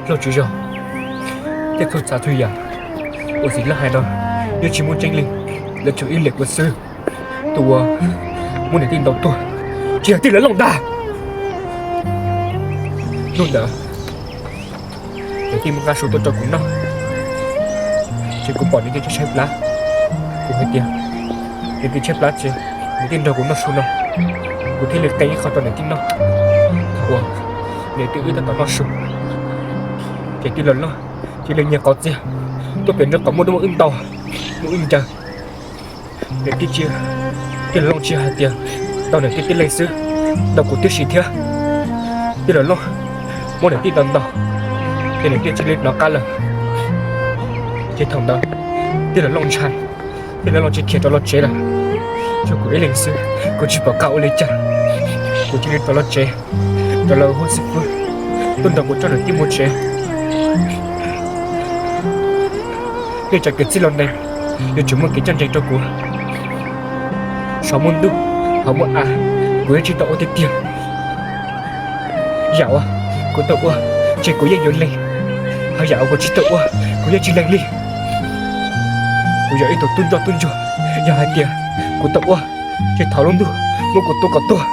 Lauj, tsis yog, tej txhua tsav txhua yam uas txiv lawv hais no yeej tsis muaj tseeb li, lawv tsuas ib leeg kuv xwb tus uas muab niam tij ntaus tuag, tsis yog tij laug Looj ntag. Hnub ntawd niam tij muab nqaij su tuaj rau kuv noj, ces kuv pom niam tij tshaib tshaib plab, kuv hais tias niam tij tshaib plab ces niam tij nrog kuv noj su no, kuv thiaj li qee ib qho rau niam tij noj. Thaum uas niam tij wb tab tom noj su, ces tij laug Looj cia li nyiag qhov txiag tuaj pem nraub qaum muab wb ntaus, muab wb ncaws. Niam tij, tij laug Looj tsis hais tias ntaus niam tij tib leeg xwb, ntaus kuv tib si thiab. Tij laug Looj muab niam tij ntaus ntaus, ces niam tij cia li hnov qab lawm. Ces thaum ntawd tij laug Looj ntshai, tij laug Looj cia li khiav rov los tsev lawm. Tshuav kuv ib leeg xwb, kuv tsis pom qab ua li cas, kuv cia li rov los tsev, rov los hu xib fwb tuaj nrog kuv coj niam tij mus tsev. Nej tsoom kwv tij los ntseeg, yuav tsum muaj kev coj ntseeg rau kuv. Saum muaj ntuj, hauv muaj av, kuv yeej tsis tau ua tiag tiag. Yam uas kuv tau ua, ces kuv yeej yuav lees, ho yam uas kuv tsis tau ua, kuv yeej tsis lees li. Kuv yog ib tug tub ntsuag tub ntsuag, yog hais tias kuv tau ua, ces thov lub ntuj muab kuv tua kom tuag.